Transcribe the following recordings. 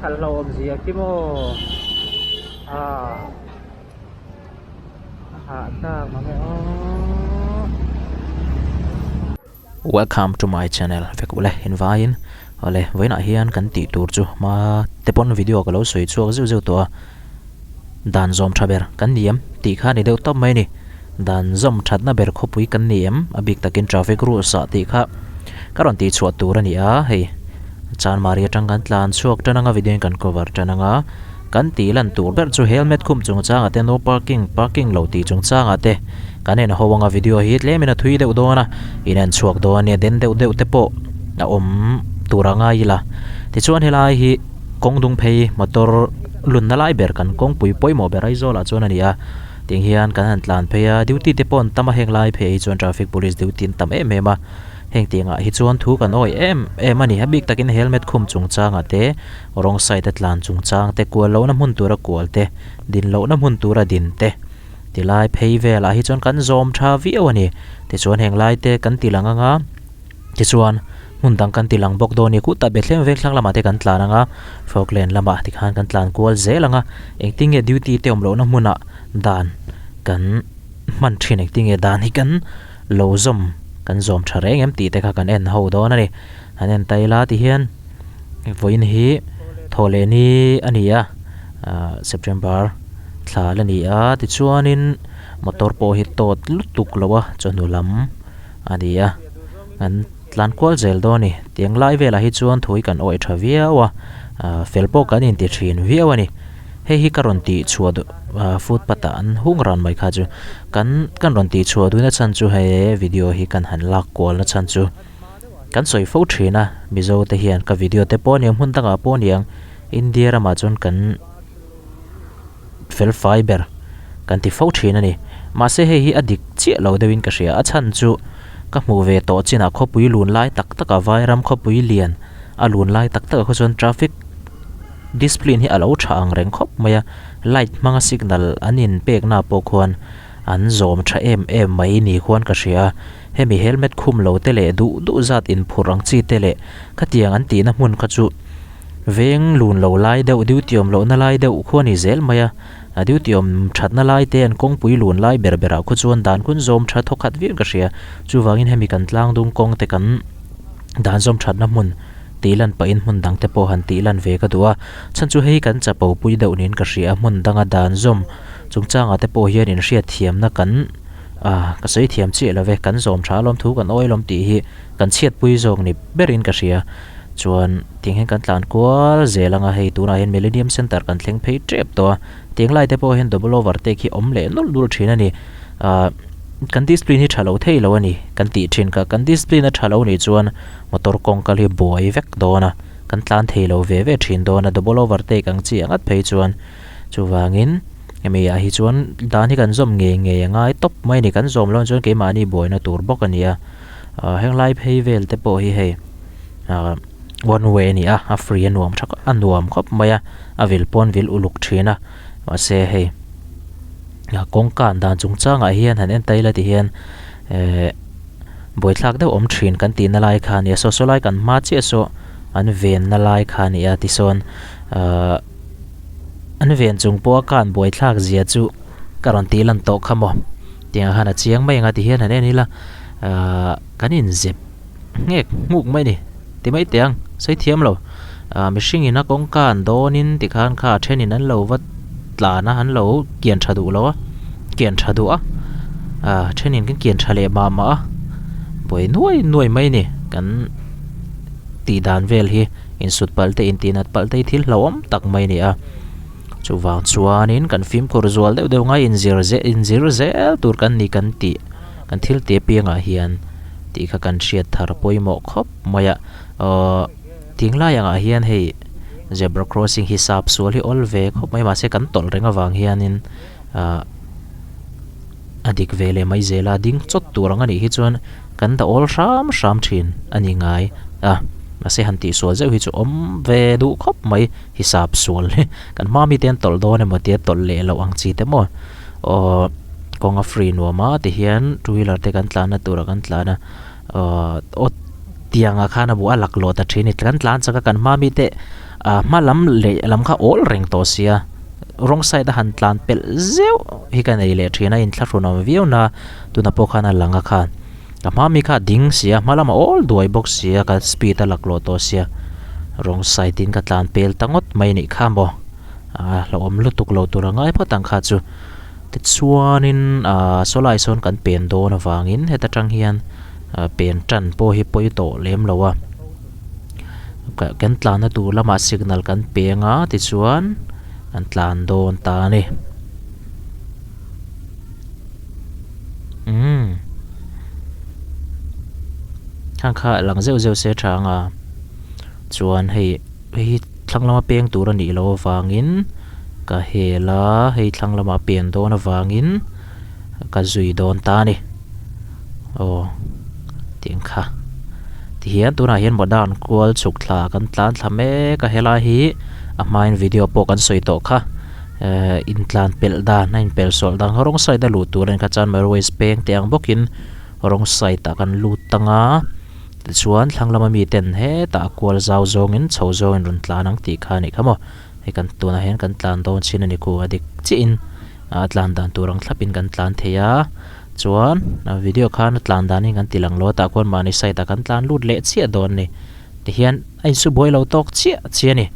khalh hlauhawm zia khi maw ah a hahthlak mange aww. Welcome to my channel vek ule invaiin awle vawiinah hian kan tih tur chu hma te pawn video ka lo sawi chhuak zeuh zeuh tawh a dan zawm tha ber kan ni em tih kha a ni deuh tawp mai a ni dan zawm thatna ber khawpui kan ni em a bik takin traffic rules ah tih kha ka rawn tih chhuah tur a ni a hei Chanmari atang kan tlan chhuak tan anga video in kan cover tan anga kan tih lan tur ber chu helmet khum chungchangah te no parking parking lo tih chungchangah te kan en ho anga video hi tlemin a thui deuh dawn a in en chhuak dawn a nia den deuh deuh te pawh a awm tur a ngai ila tichuan helai hi kawng dung phei motor lunna lai ber kan kawngpui pawimawh ber Aizawl ah chuan a ni a tiang hian kan han tlan phei a duty te pawh an tam a heng lai phei hi chuan traffic police duty an tam em em a. Heng tiangah hi chuan thu kan awih em em a ni. A bik takin helmet khum chungchangah te, wrong side a tlan chungchang te, kual lohna hmun tura kual te, din lohna hmun tura din te tilai phei velah hi chuan kan zawm tha viau a ni. Tichuan heng lai te kan ti lang anga, tichuan hmun dang kan ti lang bawk dawn a ni. Kutah Bethlehem veng thlang lamah te kan tlan anga, Falkland lamah tikhan kan tlan kual zel anga, engtin nge duty te awm lohna hmunah dan kan hman thin engtin nge dan hi kan lo zawm kan zawm tha reng em tih te kha kan en ho dawn a ni. An en ta ila ti hian vawiin hi thawhleh ni a ni a, ah September thla la ni a tichuanin motor pawh hi tawt lutuk lo a chawhnu lam a ni a, an tlan kual zel dawn a ni. Tiang lai velah hi chuan thui kan awih tha viau a, ah fel pawh kan inti thin viau a ni. Hei hi ka rawn tih chhuah duh ah footpath ah an hung ran mai kha chu kan kan rawn tih chhuah duhna chhan chu hei video hi kan han lak kual na chhan chu kan sawi fo thin a Mizo te hian ka video te pawh a niang hmun dangah pawh a niang India ramah chuan kan fel fai ber kan ti fo thin a ni mahse hei hi a dik chiah lo deuhin ka hria a chhan chu ka hmuh ve tawh chinah khawpui lun lai tak takah vairam khawpui lian a lun lai tak takah khaw chuan traffic Discipline hi a lo tha ang reng khawp mai a, light hmanga signal an in pekna pawh khuan an zawm tha em em mai ni khuan ka hria a, hemi helmet khum lo te leh duh duh zat in phurh ang chi te leh khatiang an tihna hmun kha chu veng lun lo lai deuh duty awm lohna lai deuh khu a ni zel mai a, a duty awm thatna lai te an kawngpui lun lai ber berah khu chuan dan kun zawm tha thawkhat viau ka hria, chuvangin hemi kan tlangdung kawng te kan dan zawm thatna hmun. Tih lan pahin hmun dang te pawh han tih lan ve ka duh a, chhan chu hei kan chapo pui deuh niin ka hria a, hmun danga dan zawm chungchangah te pawh hian inhriat thiamna kan ah ka sawi thiam chiah lo ve, kan zawm tha alawm thu kan awi alawm tih hi kan chhiat pui zawk ni berin ka hria. Chuan tiang hian kan tlan kual zel anga hei tunah hian Millennium Centre kan thleng phei tep tawh a, tiang lai te pawh hian double overtake hi awm leh nawlh nawlh thin a ni. Ah kan discipline hi tha lo thei lo a ni kan tih thin kha, kan discipline a tha lo nih chuan Motor kawng kal hi buai vek dawn a, kan tlan thei lo ve ve thin dawn a, double overtake ang chi angat phei chuan chuvangin hemi ah hi chuan dan hi kan zawm ngei ngei a ngai tawp mai a ni, kan zawm loh chuan keimahni buaina tur bawk a ni a, ah henglai phei vel te pawh hi hei ah one way a ni a, a free a nuam tha a nuam khawp mai a, a vil pawn vil uluk thin a, mahse hei kawngka an dan chungchangah hian han en ta ila ti hian eh. Buaithlak deuh awm thin kan tihna lai kha a nia, saw saw lai kan hma chiah saw an venna lai kha a nia tisawn ahh an ven chung pawha khan buaithlak zia chu ka rawn tih lan tawh kha maw tiang ah khan a chiang mai ang a tihian han en ila ahh kan inzep nghek nghuk mai a ni ti mai teh ang sawi thiam lo ahh mihring in a kawngka an dawn in tikhan kha a then in an lo va tlan a an lo kian tha duh lo a kian tha duh a ah then in kan kian tha leh mah mah a buai nuai nuai mai a ni kan tih dan vel hi insut palh te intihnat palh te hi thil hlauhawm tak mai a ni a chuvang chuanin kan fimkhur zual deuh deuh ngai inzir zel inzir zel tur kan ni kan tih kan thil tih apiangah hian tih kha kan hriat thar pawimawh khawp mai a aww. Tinglai angah hian hei zebra crossing hi sap sual hi awl ve khawp mai mahse kan tawlh reng avang hianin ahh a dik ve leh mai zel a ding chawt tur ang anih hi chuan kan dah awl hram hram thin a ni ngai a mahse han tih sual zeuh hi chu awm ve duh khawp mai hi sap sual hi kan hma mite an tawlh dawn emaw tia tawlh leh loh ang chi te maw aw kawng a free nuam a tihian two wheeler te kan tlan na turah kan tlan a. Ahh aw Tiangah khan a bu a laklawh ta thin a ni. Kan tlan chak a kan hma mite ah hma lam leh lam kha awl reng tawh sia wrong side a han tlan pelh zeuh hi ka nei leh thin a inthlahrun awm viau na tunah pawh khan a lang a khan ka hma mi kha a ding sia hma lamah awl duai bawk sia ka speed a laklawh tawh sia wrong side in ka tlan pel ta ngawt mai nih kha maw ah hlauhawm lutuk lo tur a ngai phawt ang kha chu. Tichuanin ah saw lai sawn kan pen dawn avangin heta tang hian ah pen tan pawh hi pawi tawh lem lo a kan tlanna tur lamah signal kan peng a tichuan kan tlan dawn ta a ni umm hang kha lang zeuh zeuh se tha ang a chuan hei. Hei hi thlang lama peng tur a nih loh avangin ka hel a, hei thlang lama pen dawn avangin ka zui dawn ta a ni. Aw tiang kha tihian tunah hian modern kual chhuk thla kan tlan thla mek a helai hi a hmain video pawh kan sawi tawh kha ehh intlan pelh dan a inpelh sual dan rawng side a luh tur a ni kha chuan Marways peng te ang bawkin rawng side ah kan lut tang a. Tichuan thlang lama miten hetah a kual zau zawngin chho zawngin rawn tlan ang tih kha a nih kha maw. Hei kan tunah hian kan tlan dawn chin a ni ku a dik chiahin a tlan dan tur ang thlapin kan tlan thei a. Chuan video khan a tlan danin kan ti lang lo a tah khuan mahni side ah kan tlan lut leh chiah dawn a ni. Tihian a insu buai lo tawk chiah chiah a ni.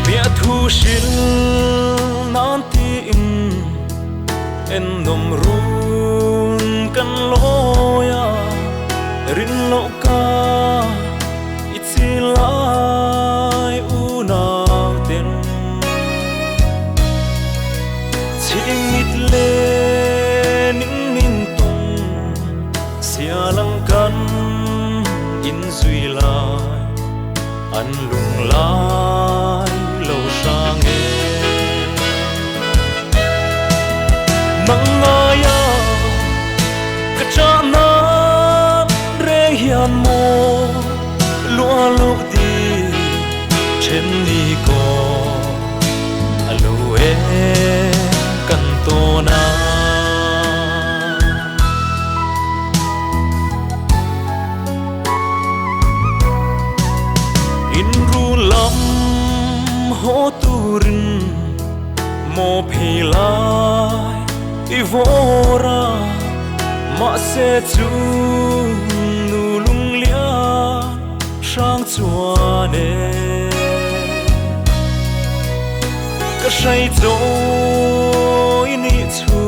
Biahthu hrilh nan tiin Ennawm run kan lawi a, rin loh ka i chi lai unau ten. Chhingmit le ning min tung sia lang kan in zui lai an lung lai lo hrang e. Nang ngaia ka chahna reng hian maw lua luh ti then ni kaw a lo e kan tawn a. In ru lam haw turin. Maw phei lai i vawr a, mahse chu nu lunglian hrang chuan e. Ka hrai chawi nih chu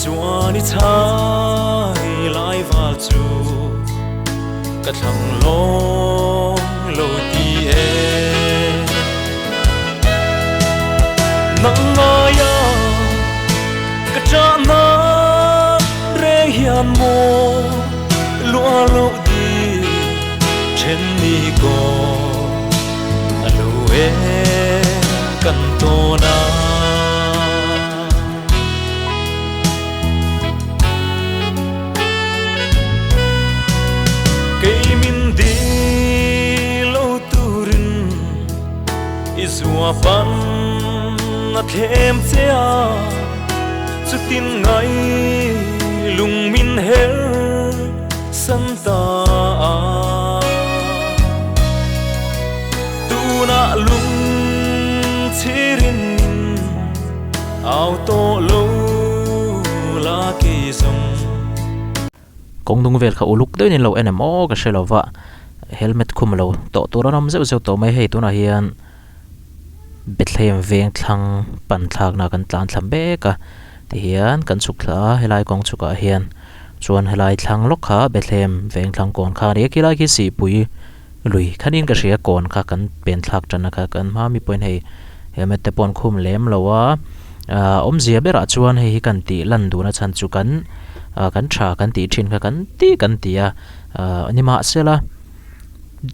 chuan i chhai lai val chu ka thlang lawng lo ti e. Nang ngaia ka chahna reng hian maw lua loh di then ni kaw a lo e kan tawn a. Kei min di lo turin. I zua pan a thlem che a, chutin ngai lung min her san ta a. Tunah lung chhirin min au tawh lo la kei zawng. Kawng dung vel kha uluk deuhin in lo en em aw ka hre lo va, helmet khum lo tawh tur an awm zeuh zeuh tawh mai hei tunah hian Bethlehem veng thlang pan thlakna kan tlan thla mek a tihian kan chhuk thla a helai kawng chhukah hian chuan helai thlang lawk kha Bethlehem veng thlang kawn kha a ni a khilai khi Sihpui lui khanin ka hria kawn kha kan pen thlak tan a kha kan hma mi pawhin hei helmet te pawh an khum lem lo a ah awmzia berah chuan hei hi kan tih lan duhna chhan chu kan ah kan tha kan tih thin kha kan ti kan ti a ah nimahsela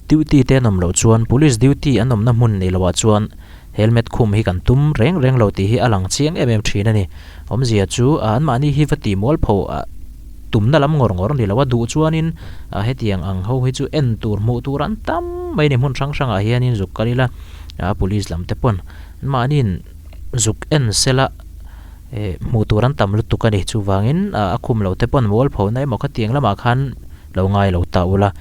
duty te an awm loh chuan police duty an awmna hmun nei loh ah chuan. Helmet khum hi kan tum reng reng lo tih hi a lang chiang em em thin a ni. Awmzia chu anmahni hi va tih mualpho tumna lam ngawr ngawr ni lo a, duh chuanin hetiang ang ho hi chu en tur hmuh tur an tam mai a ni. Hmun hrang hrangah hianin zuk kal ila police lam te pawn anmahniin zuk en sela hmuh tur an tam lutuk a ni. Chuvangin a khum lo te pawn mualpho na emaw khatiang lamah khan lo ngai lo ta ula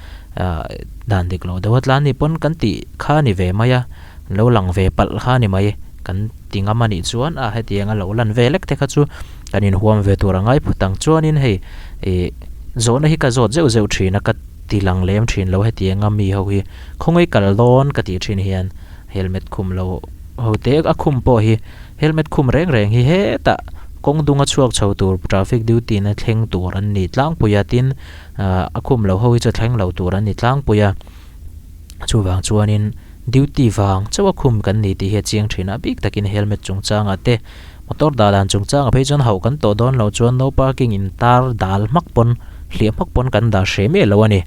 dan dik lo deuh a tlan ni pawn kan tih kha a ni ve mai a. Lo lang ve palh kha ni mai, kan ti ngam a nih chuan a hetiang a lo lan ve lek te kha chu kan inhuam ve tur a ngai phut ang. Chuanin hei ih zawhna hi ka zawt zeuh zeuh thin a, ka ti lang lem thin lo hetiang a mi ho hi khawngaih kal dawn ka tih thin hian helmet khum lo ho te a khum pawh hi helmet khum reng reng hi hetah kawng dunga chhuak chho tur traffic duty na thleng tur an ni tlangpui a, tin a khum lo ho hi chu thleng lo tur an ni tlangpui a, chuvang chuanin. Duty vang chauh a khum kan ni tih hi a chiang thin a, bik takin helmet chungchangah te, motor dah dan chungchangah phei chuan hauh kan tawh dawn loh chuan no parking in tar dal hmak pawn, hliah hmak pawn kan dah hreh miah lo a ni.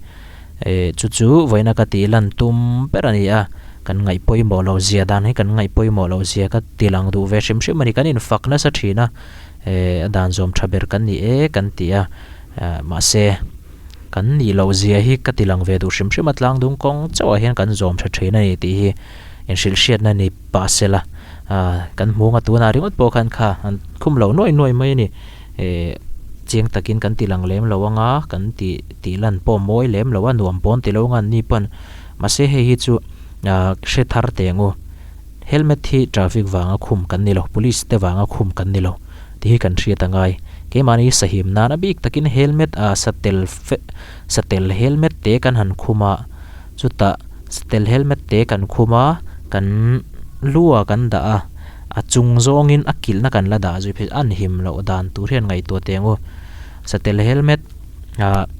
Eh, chu chu vawiina ka tih lan tum ber a ni a, kan ngaih pawimawh loh zia dan hi kan ngaih pawimawh loh zia ka ti lang duh ve hrim hrim a ni, kan infak nasa thin a, eh, a dan zawm tha ber kan ni e kan ti a, mahse. Kan nih loh zia hi ka ti lang ve duh hrim hrim a, tlangdung kawng chauhah hian kan zawm tha thin a ni tih hi inhrilhhriatna ni pah se la, kan hmu anga tunah ringawt pawh khan kha an khum lo nuai nuai mai a ni. Ehh chiang takin kan ti lang lem lo anga, kan ti tih lan pawh mawi lem lo a, nuam pawn ti lo anga an ni pawn. Mahse hei hi chu hre thar teh ang u, helmet hi traffic vanga khum kan ni lo, police te vanga khum kan ni lo. Tih hi kan hriat a ngai. Keimahni sahim nan a bik takin helmet a satel satel helmet te kan han khum a, chutah satel helmet te kan khum a, kan lu ah kan dah a, a chung zawngin a kilhna kan la dah zui phei a an him loh dan tur hian ngaihtuah teh ang u. Satel helmet ah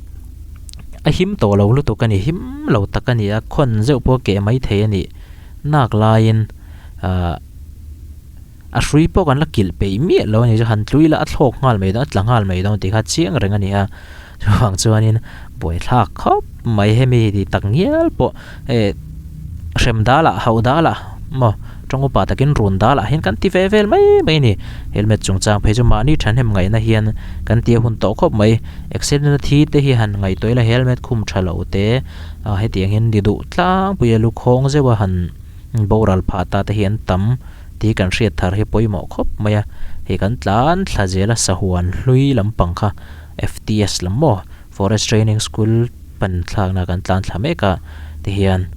a him tawh lo lutuk a ni, him lo tak a ni a, khawn zeuh pawh a keh mai thei a nih nak laiin ah. A hrui pawh kan la kilh peih miah lo a ni chu, han tlui la a thlawk nghal mai dawn, a tla nghal mai dawn tih kha chiang reng a ni a. Chuvang chuanin buaithlak khawp mai hemi tih tak ngial pawh eh hrem dalah hauh dalah maw tawng upa takin run dalah hian kan ti ve vel mai mai a ni. Helmet chungchang phei chu mahni thahnem ngaihna hian kan tia hun tawh khawp mai. Accident a thi te hi han ngaihtuah ila helmet khum tha lo te hetiang hian ni duh tlangpui a lukhawng zeuh a han boral phah ta te hi an tam. Tih kan hriat thar hi pawimawh khawp mai a, hei kan tlan thla zela sahuan hlui lampang kha FTS lam maw Forest Training School pan thlakna kan tlan thla mek a tihian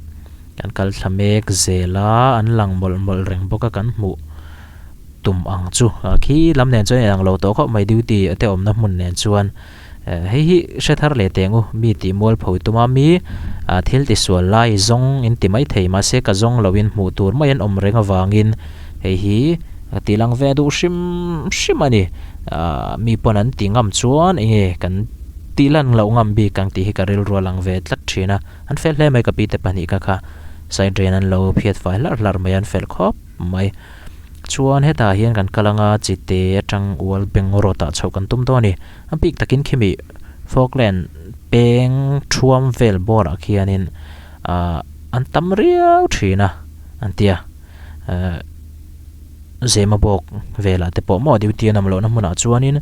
kan kal thla mek zel a an lang mawlh mawlh reng bawk a kan hmuh tum ang chu khi lam nen chuan inang lo tawh khawp mai duty te awmna hmun nen chuan. Hei hi hre thar leh teh ang u, mi tih mualpho tuma mi thil tisual lai zawng in ti mai thei mahse ka zawng loin hmuh tur mai an awm reng avangin hei hi ka ti lang ve duh hrim hrim a ni. Mi pawn an ti ngam chuan enge kan tih lan loh ngam bik ang tih hi ka rilru a lang ve tlat thin a, an fel hle mai ka pi te pahnih kha kha side drain an lo phiat fai hlarh hlarh mai a an fel khawp mai. Chuan hetah hian kan kal anga chite atang ual beng rawt ah chhoh kan tum dawn a ni. A bik takin khimi Falkland peng thuam vel bawrah khianin ahh an tam riau thin a an ti a. Ehh Zema bawk velah te pawh maw duty an awm lohna hmunah chuanin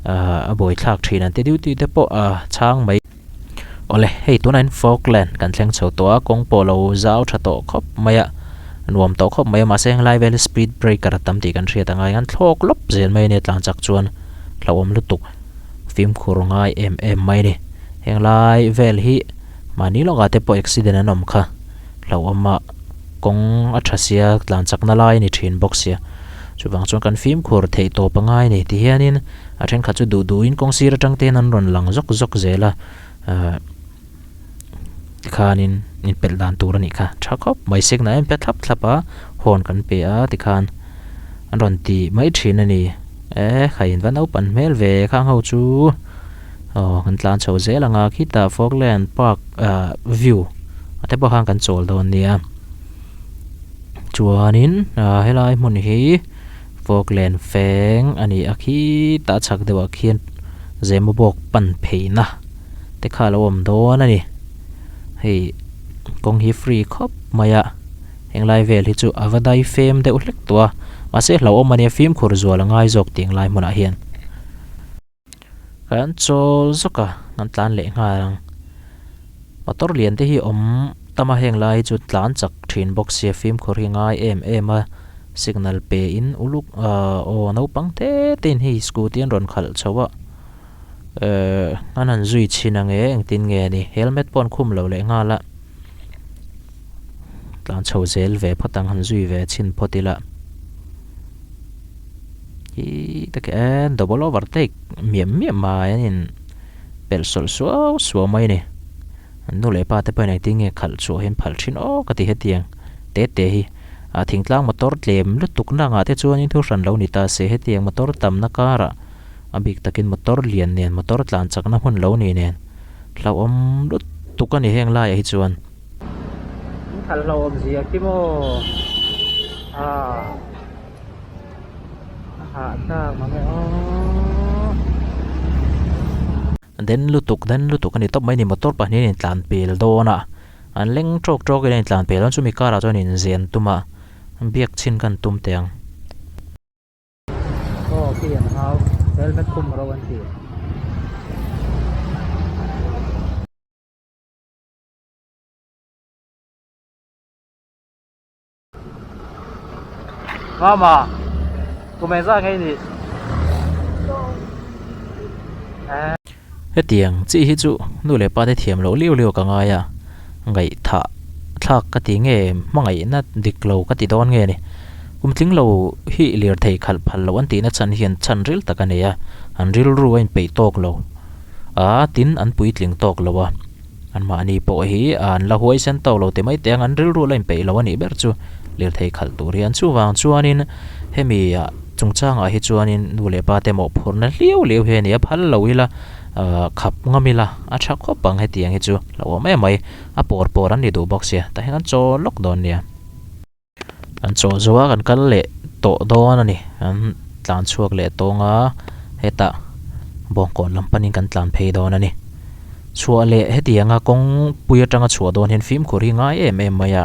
ahh a buaithlak thin an ti duty te pawh a chhang mai. Awle, hei tunah hian Falkland kan thleng chho tawh a, kawng pawh lo zau tha tawh khawp mai a, nuam tawh khawp mai a, mahse heng lai vel hi speed breaker a tam tih kan hriat angai ang, thlawk lawp zel mai a nia tlan chak chuan hlauhawm lutuk fimkhur ngai em em mai a ni. Heng lai vel hi mahni lawkah te pawh accident an awm kha hlauhawm a, kawng a tha sia tlan chakna lai a ni thin bawk sia, chuvang chuan kan fimkhur theih tawp angai a ni tihianin. A thenkhat chu duh duhin kawng sir atang te hian an rawn lang zawk zawk zel a, ahh tikhanin inpelh dan tur a nih kha tha khawp mai signal en pe thlap thlap a horn kan pe a tikhan an rawn ti mai thin a ni e kha in va naupang hmel ve khang ho chu aw kan tlan chho zel ang a khitah Falkland park ah view a te pawh khan kan chawl dawn nia chuanin ah helai hmun hi. Falkland feng a ni a khitah chhak deuhah khian Zemabawk pan pheina te kha a lo awm dawn a ni. Hei kawng hi free khawp mai a. Henglai vel hi chu a va dai fem deuh hlek tawh a, mahse hlauhawm a nia fimkhur zual a ngai zawk tih lai hmunah hian. Kan chawl zawk a, kan tlan leh nghal ang. Motor lian te hi awm tam a heng lai hi chu tlan chak thin bawk sia fimkhur hi ngai em em a, signal pe in uluk ahh aw naupang te te in hei scooty an rawn khalh chho a, ehh an han zui chhin ang e engtin nge ni helmet pawh an khum lo leh nghal a. Tlan chho zel ve phawt ang han zui ve chhin phawt ila hi tak e double overtake miam miam mai an in pelh sawlh suau suau mai a ni an nu leh pa te pawhin engtin nge khalh chhuah hian phal thin aw ka ti hetiang te te hi a thingtlang motor tlem lutuk na angah te chuanin thu hran lo ni ta se hetiang motor tamna karah a bik takin motor lian nen motor tlan chakna hmun lo ni nen hlauhawm lutuk a ni heng laiah hi chuan. In khalh hlauhawm zia khi maw ah a hahthlak mange aw. Den lutuk den lutuk a ni tawp mai ni motor pahnih an intlan pel dawn a an leng tawk tawk in an intlan pel dawn chumi karah chuan inzen tum a biak chhin khan tum teh ang. Aw khi an hau helmet khum ro an ti. Mama kum eng zah ngei ni? Hetiang chi hi chu nu leh pa te thiam loh liu liu ka ngai a, ngaihthah thlak ka ti nge hmangaihna dik lo ka ti dawn nge ni. Kum tling lo hi lirthei khalh phal loh an tihna chhan hian chhan ril tak a nei a, an rilru a inpeih tawk lo a, tin an puitling tawk lo a. Anmahni pawh hi an la huaisen tawk lo ti mai teh ang, an rilru la inpeih lo a nih ber chu lirthei khalh tur hian. Chuvang chuanin hemi chungchangah hi chuanin nu leh pa te mawhphurhna hliau hliau hi a ni a, phal lo ila khap ngam ila a tha khawp ang hetiang hi chu hlauhawm em mai, a pawr pawr an ni duh bawk sia, tah hian kan chaw lawk dawn nia. Kan chaw zo a kan kal leh tawh dawn a ni kan tlan chhuak leh tawng a hetah bawngkawn lam panin kan tlan phei dawn a ni chhuah leh hetianga kawngpui atanga chhuah dawn hian fimkhur hi ngai em em mai a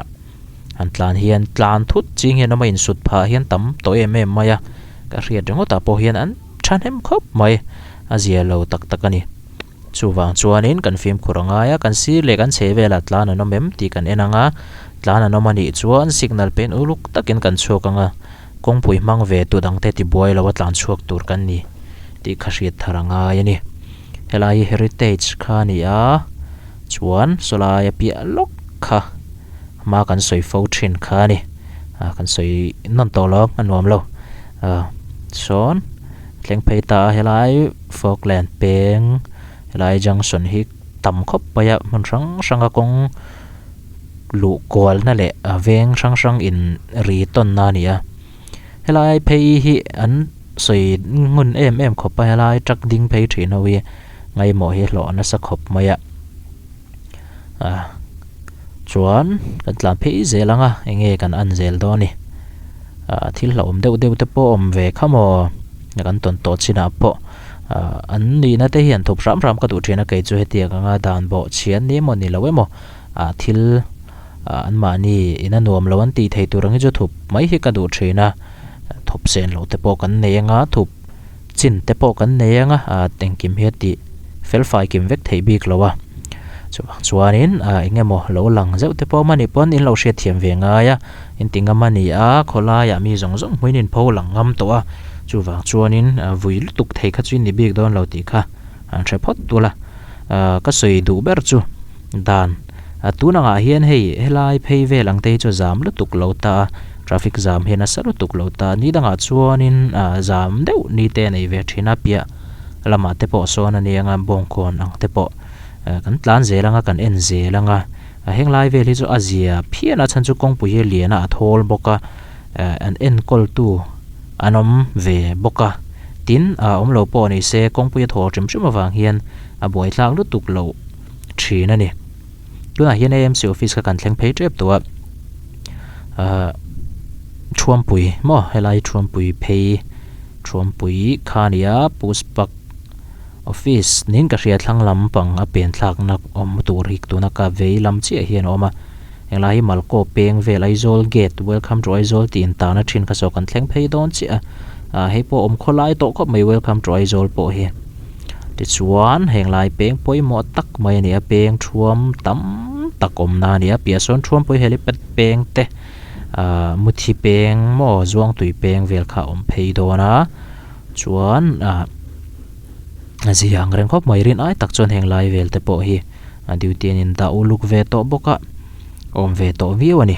an tlan hian tlan thut ching hian awm a insut phah hian tam tawh em em mai a ka hriat ringawt ah pawh hian an thahnem khawp mai a zia lo tak tak a ni. Chuvang chuanin kan fimkhur a ngai a, kan sir leh kan chhe velah tlan an awm em tih kan en ang a, tlan an awm a nih chuan signal pen uluk takin kan chhuak ang a, kawngpui hmang ve tu dangte tibuai lo a tlan chhuak tur kan ni tih kha hriat thar a ngai a ni. Helai hi Heritage kha a ni a, chuan sawlai a piah lawk kha hma kan sawi fo thin kha a ni, kan sawi nawn tawh lo a nuam lo, sawn. Thleng phei ta a helai Falkland peng helai junction hi tam khawp mai a hmun hrang hrang a kawng luh kualna leh a veng hrang hrang in ri tawnna a ni a helai phei hi an sawi ngun em em khawp a helai truck ding phei thin ho hi ngaimawh hi hlawh nasa khawp mai a ah chuan kan tlan phei zel ang a enge kan an zel dawn a ni ah thil hlauhawm deuh deuh te pawh a awm ve kha maw kan tawn tawh chinah pawh ah an nihna te hian thup hram hram ka duh thin a kei chu hetiang anga dan bawh chhian ni emaw ni lo emaw ah thil ah an mahni in a nuam lo an tih theih tur ang hi chu thup mai hi ka duh thin a thup sen loh te pawh kan nei anga thup chin te pawh kan nei ang a ah engkim hi a tih fel fai kim vek theih bik lo a chuvang chuanin ah eng emaw lo lang zeuh te pawh mahni pawn in lo hriatthiam ve ngai a in ti ngam a ni a khawlaiah mi zawng zawng hmuin in pho lang ngam tawh a chuvang chuanin ah vui lutuk thei kha chu in ni bik dawn lo tih kha an hre phawt tul a ah ka sawi duh ber chu dan A tun angah hian hei helai phei vel ang te hi chu a zam lutuk lo ta a, traffic zam hian a sa lutuk lo ta a, ni dangah chuanin ah zam deuh ni te a nei ve thin a, piah lamah te pawh sawn a ni anga bawngkawn ang te pawh kan tlan zel anga kan en zel anga a henglai vel hi chu a zia phian a chhan chu kawngpui hi lian a a thawl bawk a an enkawl tu an awm ve bawk a tin ah awm lo pawh ni se kawngpui a thawl hrim hrim avang hian a buaithlak lutuk loh. thin a ni. Tunah hian AMC office kha kan thleng phei tep tawh a, ahh Thuampui maw helai Thuampui phei Thuampui kha a ni a Puspak office niin ka hria thlang lampang a pen thlakna awm tur hi tuna ka vei lam chiah hian a awm a. Englai hi Malkaw peng vel Aizawl gate welcome to Aizawl tih intarna thin kha saw kan thleng phei dawn chiah a. Ah hei pawh awm khaw lai tawh khawp mai welcome to Aizawl pawh hi. Tichuan heng lai peng pawimawh tak mai a ni a peng thuam tam tak awmna a ni a piah sawn thuam pawh hi helipad peng te ah muthi peng maw zuangtui peng vel kha a awm phei dawn a chuan ah a zia ang reng khawp mai rin ai tak chuan heng lai vel te pawh hi a duty an indah uluk ve tawh bawk a awm ve tawh viau a ni.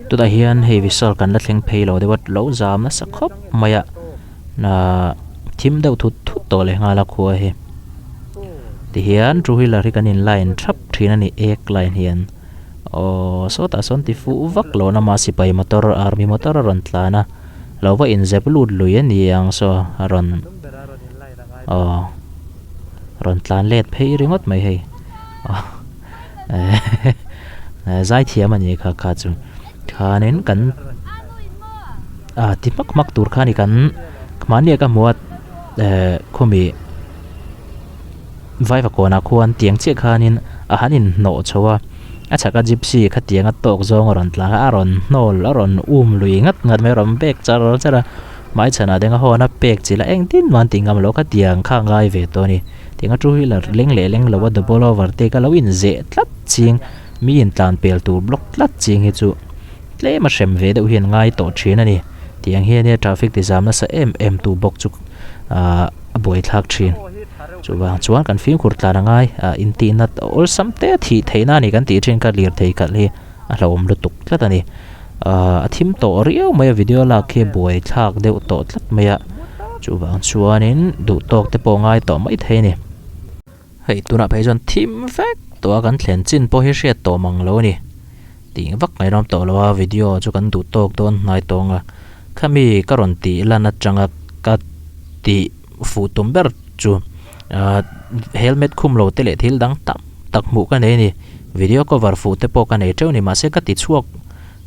Tunah hian hei Vishal kan la thleng phei lo deuh a lo zam nasa khawp mai a ahh thim deuh thut thut tawh leh nghal a khua hi tihian two wheeler hi kan in line thap thin a ni ek line hian aww sawtah sawn ti fuh vak lo na mah sipai motor army motor a rawn tlan a lo va inzep lut lui a ni ang saw a rawn aw rawn tlan let phei ringawt mai hei aw. Zaithiam a ni kha kha chu khanin kan ah ti hmak hmak tur kha a ni kan mahni a ka hmu a eh khumi vaiva kawnah khuan tiang chiah khanin a han inhnawh chho a a chhaka gypsy khatianga tawk zawng a rawn tla a a rawn hnawl a rawn um lui ngat ngat mai a rawn bek char char a hmaichhanah denga hawn a pek chilh a engtin mah an tih ngam loh khatiang kha a ngai ve tawh a ni. Tianga two wheeler leng leh leng lo a double over te ka lo inzeh tlat ching mi intlan pel tur block tlat ching hi chu tlem a hrem ve deuh hian ngai tawh thin a ni. Tiang hian nia traffic ti zam nasa em em tu bawk chu ahh a buaithlak thin. Chuvang chuan kan fimkhur tlan a ngai ah intihna awlsam te a thih theihna a ni kan tih thin kha lirthei khalh hi a hlauhawm lutuk tlat a ni. Ahh a thim tawh riau mai a video lak khi buaithlak deuh tawh tlat mai a chuvang chuanin duh tawk te pawh ngai tawh mai thei a ni. Hei tunah phei chuan thim vek tawh a kan thlen chin pawh hi hriat tawh mang lo a ni tih vak ngaihawm tawh lo a video chu kan duh tawk dawn hnai tawng a khami ka rawn tih lan atanga ka tih fuh tum ber chu ahh helmet khum lo te leh thil dang tam tak hmuh ka nei a ni video cover fuh te pawh ka nei teuh a ni mahse ka ti chhuak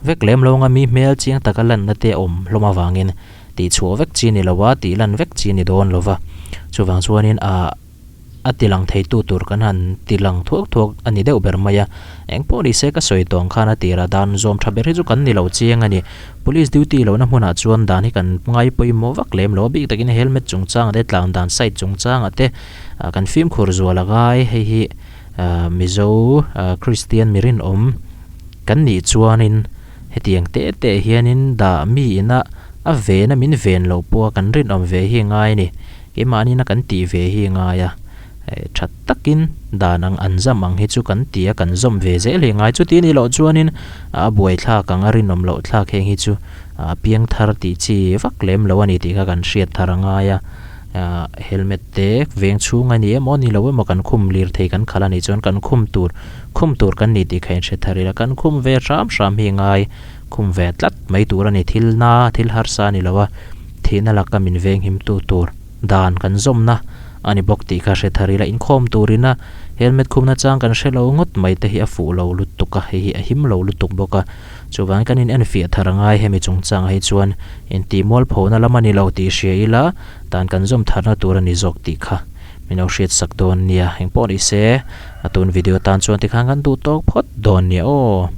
vek lem lo anga mi hmel chiang taka lanna te a awm hlawm avangin tih chhuah vek chi ni lo a tih lan vek chi ni dawn lo va chuvang chuanin ahh a ti lang thei tu tur kan han ti lang thuak thuak a ni deuh ber mai a engpawh ni se ka sawi tawng khan a tirah dan zawm tha ber hi chu kan ni lo chiang a ni. Police duty lohna hmunah chuan dan hi kan ngai pawimawh vak lem lo a, bik takin helmet chungchangah te tlang dan side chungchangah te kan fimkhur zual a ngai hei hi Mizo Kristian mi rinawm kan nih chuanin hetiang teh teh hianin dah mi ina a vena min ven loh pawha kan rinawm ve hi a ngai a ni keimahni ina kan tih ve hi a ngai a. Tha takin dan ang an zam ang hi chu kan ti a, kan zawm ve zel hi ngai. Chuti anih loh chuanin a buaithlak ang a rinawm loh thlak heng hi chu a piang thar tih chi vak lem lo a ni tih kha kan hriat thar a ngai a. Helmet te veng chhung a ni emaw ni lo emaw kan khum lirthei kan khalh a nih chuan kan khum tur khum tur kan ni tih kha inhre thar ila kan khum ve hram hram hi ngai khum ve tlat mai tur a ni. Thil na thil harsa a ni lo a, thihna laka min venghim tu tur. Dan kan zawmna a ni bawk tih kha hre thar ila inkhawm turina helmet khumna chang kan hre lo ngawt mai te hi a fuh lo lutuk a, hei hi a him lo lutuk bawk a. Chuvangin kan in enfiah thar a ngai hemi chungchangah hi chuan intih mualphona lam a ni lo tih hria ila dan kan zawm tharna tur a ni zawk tih kha min lo hriat sak dawn nia. Engpawh ni se a tun video tan chuan tikhan kan duh tawk phawt dawn nia aw.